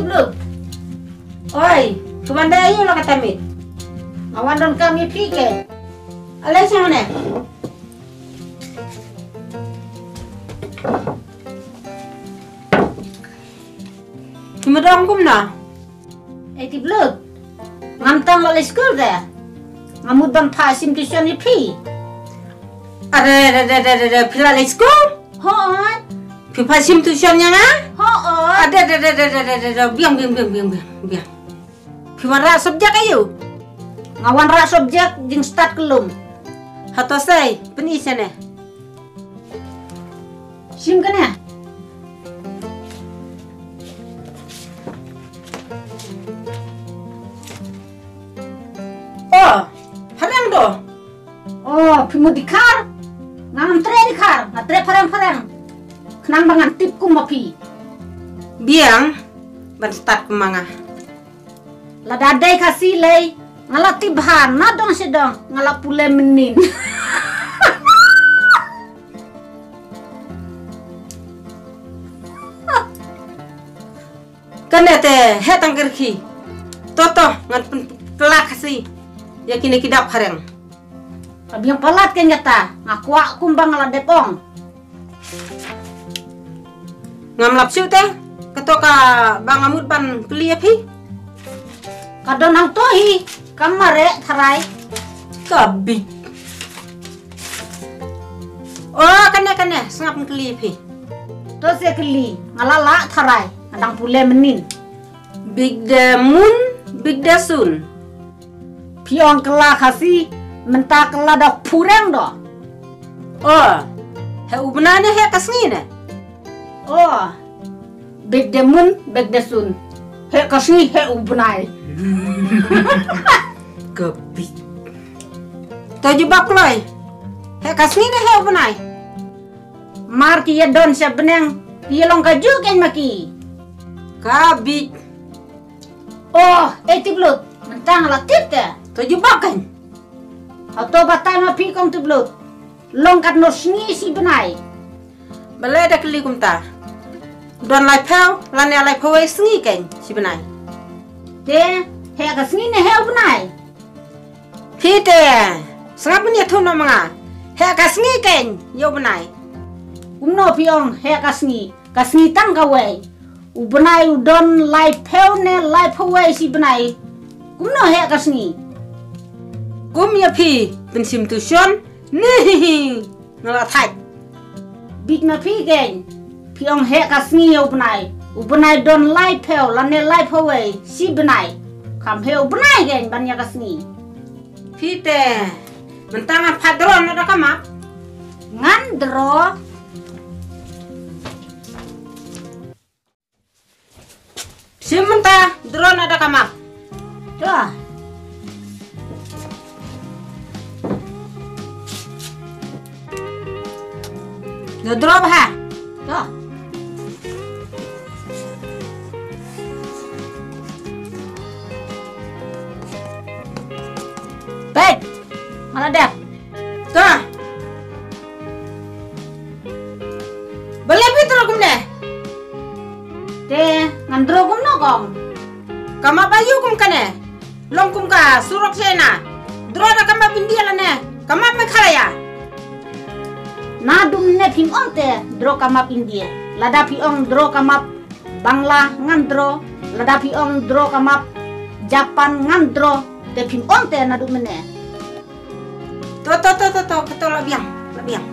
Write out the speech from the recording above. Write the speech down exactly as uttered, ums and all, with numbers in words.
Look. Oi, kumne ïa u la kata mit. Nga wan don kam ïa phi ke. Ale shong ne. Ki ma dong kumno? Ei Tiplut. Ngam tang la leit skul te. Nga mut ban phah shim tuition ïa phi. Are, are, are, are, are, phi la leit skul? Hooid. Phi phah shim tuition ïa nga? Hooid. Are, are, are, are, are, are, biang, biang, biang, biang, biang, biang. Phi wanrah subject aïu? Nga wanrah subject jingstad kyllum. Hato sei, pyni shane. Shim kane. Oh, phareng do. Oh, phi mut dkhar. Ngam treh dkhar, nga treh phareng phareng. Khnang ba ngan tip kum ma phi. Biang, ban stad kum ma nga. Lada dei Khasi lei, nga la tip bha, na dong sha dong, nga la pule mynnin. Kane te, heh tang kyrkhi. To, to, ngan pyn-, pynkylla Khasi ïa kine ki dap phareng. Ka biang palat kein kata, nga kwah kumba nga la dep ong. Ngam lap shuh te, kato kaba nga mut ban kylli ïa phi. Ka don hangto hi, kam mareh tharai. Ka bit. Oh, kane, kane, sngap kylli ïa phi. To se kylli, nga la lah tharai, nga dang pule mynnin. Big de mun, big de sun. Phi ong kylla Khasi, mynta kylla da phareng do. Oh, heh u bnai ne heh ka sngi ne? Oh, big de mun, big de sun. Heh ka sngi, heh u bnai. Ka bit. To jubab kloi. Heh ka sngi ne heh u bnai? Mar ki ïa don sha bneng, ki ïa long kajuh kein ma ki. Ka bit. Oh, ei Tiplut, mynta nga la tip te. To jubab kein. Hato batai ma phi kong Tiplut. Long katno sngi shi bnai. Balei da kylli kumta. Don laiphew, lane laiphew wei sngi kein shi bnai. Te, heh ka sngi ne heh u bnai. Phi te, sngap ban ïathuh noh ma nga. Heh ka sngi kein, ïa u bnai. Kumno phi ong heh ka sngi, ka sngi tang kawei. U bnai u don laiphew ne laiphew wei shi bnai. Kumno heh ka sngi. Kum ïa phi, pynshim tuition, ne hi hi. Nga la thait. Bit ma phi kein. Phi ong heh ka sngi ïa u bnai. U bnai don laiphew lane laiphew wei shi bnai. Kham heh u bnai kein ban ïa ka sngi. Phi te. Mynta ngan phah draw na da ka map. Ngan draw. Shim mynta, draw na da ka map. To. Da draw bha. To. Peit. Nga la dep. To. Balei phi draw kumne? Te, ngan draw kumno kong? Ka map aïu kum kane? Long kum ka surok China. Draw da ka map India lane ka map Meghalaya. Naduh mynne phim ong te draw ka map India. Lada phi ong draw ka map Bangla ngan draw, lada phi ong draw ka map Japan ngan draw, te phim ong te naduh mynne. To, to, to, to, to, kato la biang, la biang.